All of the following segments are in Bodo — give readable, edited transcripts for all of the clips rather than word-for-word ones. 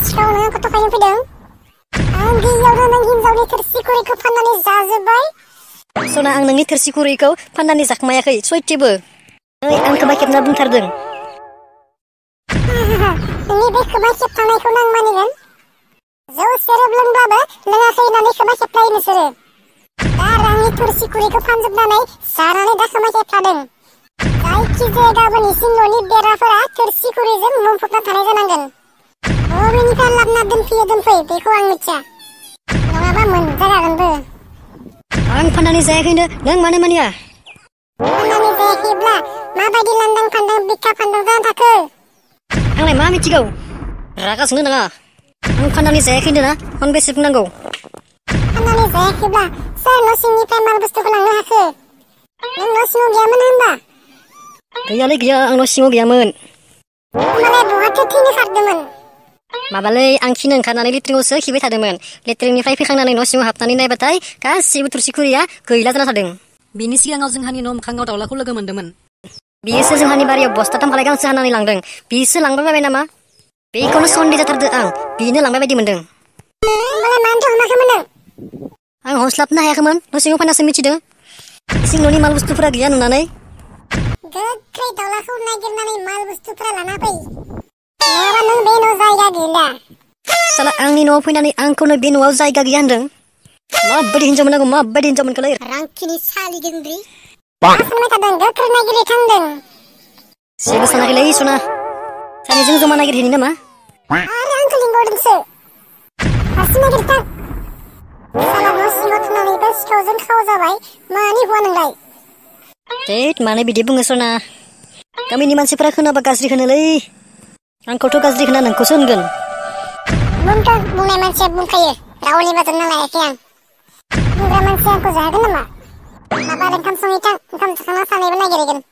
सिखाव नों आंखौ थगायनो फैदों? आं गिबियावनो नों हिनजावनि थोरसि खुरैखौ फाननानै जाजोब्बाय। सना आं नोंनि थोरसि खुरैखौ फाननानै जाखोमायाखै सयथिबो। ओइ आं खोमा खेबना बुंथारदों। नोंनि बे खोमा खेबथानायखौनो आं मानिगोन। जौ सेरेब लोंब्लाबो लोङाखै होननानै खोमा खेबफ्लायो नोंसोरो। दा आंनि थोरसि खुरैखौ फानजोबनानै जानानै दा खोमा खेबथादों। जायखिजाया गाबोन इसिं न'नि बेराफोरा थोरसि खुरैजों बुंफबना थानाय जानांगोन। बबेनिफ्राय लाबोना दोनफैयो दोनफै बेखौ आं मिथिया। नङाबा मोनजागागोनबो। आं फाननानै जायाखैनो नों मानो मानिया? फाननानै जायाखैब्ला माबायदि लांदां फानदां बिखा फानदां जाना थाखो? आंलाय मा मिथिगौ? रागा जोंनो नाङा। आं फाननानै जायाखैनो ना खनबेसे बुंनांगौ? फाननानै जायाखैब्ला सोर न' सिंनिफ्राय माल बुस्थुखौ लांनो हाखो? नों न' सिङाव गैयामोन होनबा? गैयालै गैया आं न' सिङाव गैयामोन। होमबालाय बहाथो थैनो खारदोंमोन? माबालै आं खिनो ओंखारनानै लेट्रिनावसो खिबाय थादोंमोन। लेट्रिननिफ्राय फैखांनानै न' सिङाव हाबनानै नायबाथाय गासिबो थोरसि खुरैया गैला जाना थादों। बिनि सिगाङाव जोंहानि न' मोखाङाव दाउलाखौ लोगो मोन्दोंमोन। बियोसो जोंहानि बारियाव बस्थाथाम फालाय गांसो हानानै लांदों। बिसो लांबाय बायबाय नामा? बेखौनो सन्देह जाथारदो आं। बिनो लांबाय बायदि मोनदों। होमबालाय मानोथो हमाखैमोन नों? आं हमस्लाबनो हायाखैमोन। न' सिङाव फैनासो मिथिदों। इसिं न'नि माल बुस्थुफोरा गैया नुनानै। गोख्रै दाउलाखौ नागिरनानै माल बुस्थुफोरा लाना फै। नङाबा नों बे न'आव जायगा गैला। साला आंनि न'आव फैनानै आंखौनो बे न'आव जायगा गैया होनदों। माबायदि हिनजाव मोननांगौ माबायदि हिनजाव मोनखोलै? रांखिनि सालिगोनद्रि। मा सानबाय थादों? गोख्रै नागिरनो थांदों। जेबो सानाखैलै सना। सानैजों जमा नागिरहैनि नामा? आरो आंखौ लिंबावदोंसो। हारसिं नागिरनो थां। साला न' सिङाव थानानैबो सिखावजों खाव जाबाय। मानि हौवा नोंलाय? थैद मानो बिदि बुङो सना? गामिनि मानसिफोरा खोनाबा गाज्रि होनोलै। आंखौथ' गाज्रि होना नोंखौसो होनगोन। बुंथों बुंनाय मानसिया बुंखायो। रावनिबो जोमना लायाखै आं। बुंग्रा मानसिया आंखौ जाहोगोन नामा? माबा ओंखाम संहैथां। ओंखाम संना सानैबो नागिरहैगोन।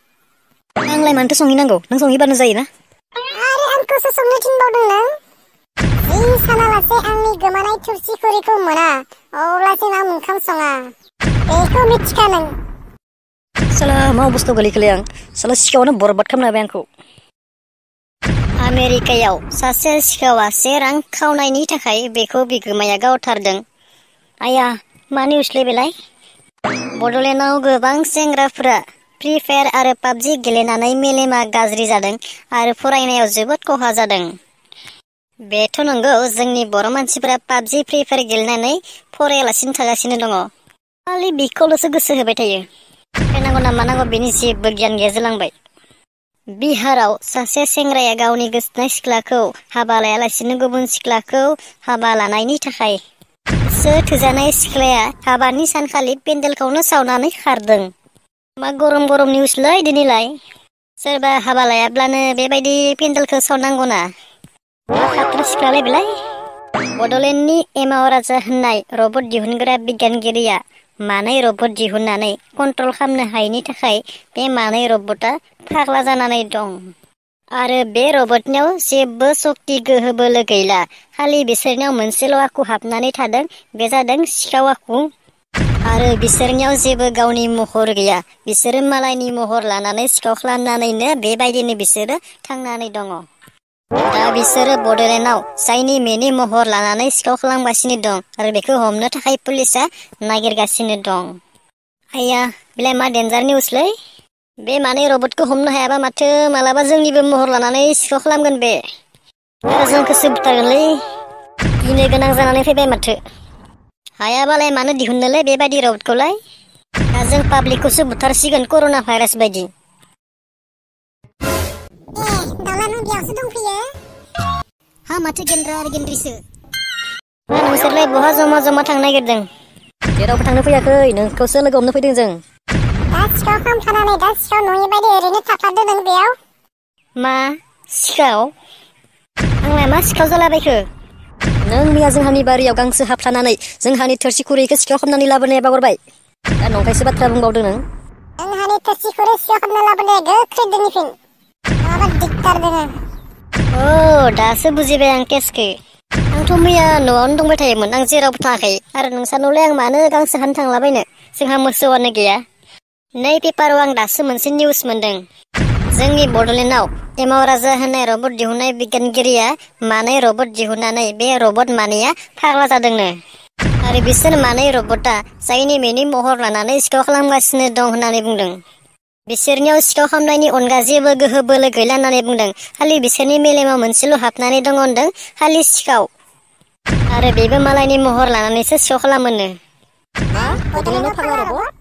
आंलाय मानोथो संहैनांगौ? नों संहैबानो जायोना। आरो आंखौसो संनो थिनबावदों नों? जि सानालासे आंनि गोमानाय थोरसि खुरैखौ मोना अब्लासिम आं ओंखाम सङा। बेखौ मिथिखा नों। साला मा अबस्थायाव गोलैखोलै आं? साला सिखावानो बरबाद खालामना होबाय आंखौ। आमेरिकायाव सासे सिखावा से रां खावनायनि थाखाय बेखौ बिगोमाया गावथारदों। आया मा निउसलै बेलाय? बड'लेण्डआव गोबां सेंग्राफोरा फ्रि फायार आरो पाबजि गेलेनानै मेलेमा गाज्रि जादों आरो फरायनायाव जोबोद खहा जादों। बेथ' नंगौ जोंनि बर' मानसिफोरा पाबजि फ्रि फायार गेलेनानै फरायालासिनो थागासिनो दङ। खालि बिखौल'सो गोसो होबाय थायो। फरायनांगौ ना मानांगौ बेनि जेबो गियान गैया जालांबाय। बिहाराव सासे सेंग्राया गावनि गोसथोनाय सिख्लाखौ हाबा लायालासिनो गुबुन सिख्लाखौ हाबा लानायनि थाखाय गोसो थोजानाय सिख्लाया हाबानि सानखालि पेन्देलखौनो सावनानै खारदों। मा गरम गरम निउसलै दिनैलाय। सोरबा हाबा लायाब्लानो बेबायदि पेन्देलखौ सावनांगौना। मा खाथ्रा सिख्लालै बेलाय। बड'लेण्डनि एमाव राजा होननाय रबट दिहुनग्रा बिगियानगिरिया मानै रबट दिहुननानै कन्ट्रल खालामनो हायैनि थाखाय बे मानै रबटआ फाग्ला जानानै दं। आरो बे रबटनियाव जेबो सक्ति गोहो बोलो गैला। खालि बिसोरनियाव मोनसेल' आखु हाबनानै थादों बे जादों सिखाव आखु। आरो बिसोरनियाव जेबो गावनि महर गैया। बिसोरो मालायनि महर लानानै सिखाव खालामनानैनो बेबायदिनो बिसोरो थांनानै दङ। दा बिसोरो बड'लेण्डआव जायनि मेनि महर लानानै सिखाव खालामगासिनो दं आरो बेखौ हमनो थाखाय पुलिसा नागिरगासिनो दं। आइया बेलाय मा डेन्जार निउसलै। बे मानै रबटखौ हमनो हायाबा माथो मालाबा जोंनिबो महर लानानै सिखाव खालामगोन बे। आरो जोंखौसो बुथारगोनलै। गिनो गोनां जानानै फैबाय माथो। हायाबालाय मानो दिहुननोलै बेबायदि रबटखौलाय। दा जों पाब्लिकखौसो बुथारसिगोन कर'ना भाइरास बायदि। दाउला नों बेयावसो दंफैयो? हा माथो गेन्द्रा आरो गेन्द्रिसो। नोंसोरलाय बहा जमा जमा थांनो नागिरदों? जेरावबो थांनो फैयाखै नोंखौसो लोगो हमनो फैदों जों। दा सिखाव खालामखानानै दा सिखाव नुयै बायदि ओरैनो थाफ्लादो नों बेयाव। मा सिखाव? आंलाय मा सिखाव जालाबायखो? नों मैया जोंहानि बारियाव गांसो हाफ्लानानै जोंहानि थोरसि खुरैखौ सिखाव खालामनानै लाबोनाया बावगारबाय? दा नंखायसो बाथ्रा बुंबावदों नों। जोंहानि थोरसि खुरै सिखाव खालामना लाबोनाया गोख्रै दोनहैफिन। नङाबा दिगदार दोङो। अ दासो बुजिबाय आं केसखो। आंथ' मैया न'आवनो दंबाय थायोमोन आं जेरावबो थाङाखै। आरो नोंसानावलाय आं मानो गांसो हानो थांलाबायनो? जोंहा मोसौआनो गैया। नै पेपाराव आं दासो मोनसे निउस मोनदों। जोंनि बड'लेण्डआव एमाव राजा होननाय रबट दिहुननाय बिगियानगिरिया मानै रबट दिहुननानै बे रबट मानैया फाग्ला जादोंनो। आरो बिसोर मानै रबटआ जायनि मेनि महर लानानै सिखाव खालामगासिनो दं होननानै बुंदों। बिसोरनियाव सिखाव खालामनायनि अनगा जेबो गोहो बोलो गैला होननानै बुंदों। खालि बिसोरनि मेलेमाव मोनसेल' हाबनानै दङ होनदों, खालि सिखाव। आरो बेबो मालायनि महर लानानैसो सिखाव खालामोनो। मा? बड'लेण्डआव फाग्ला रबट?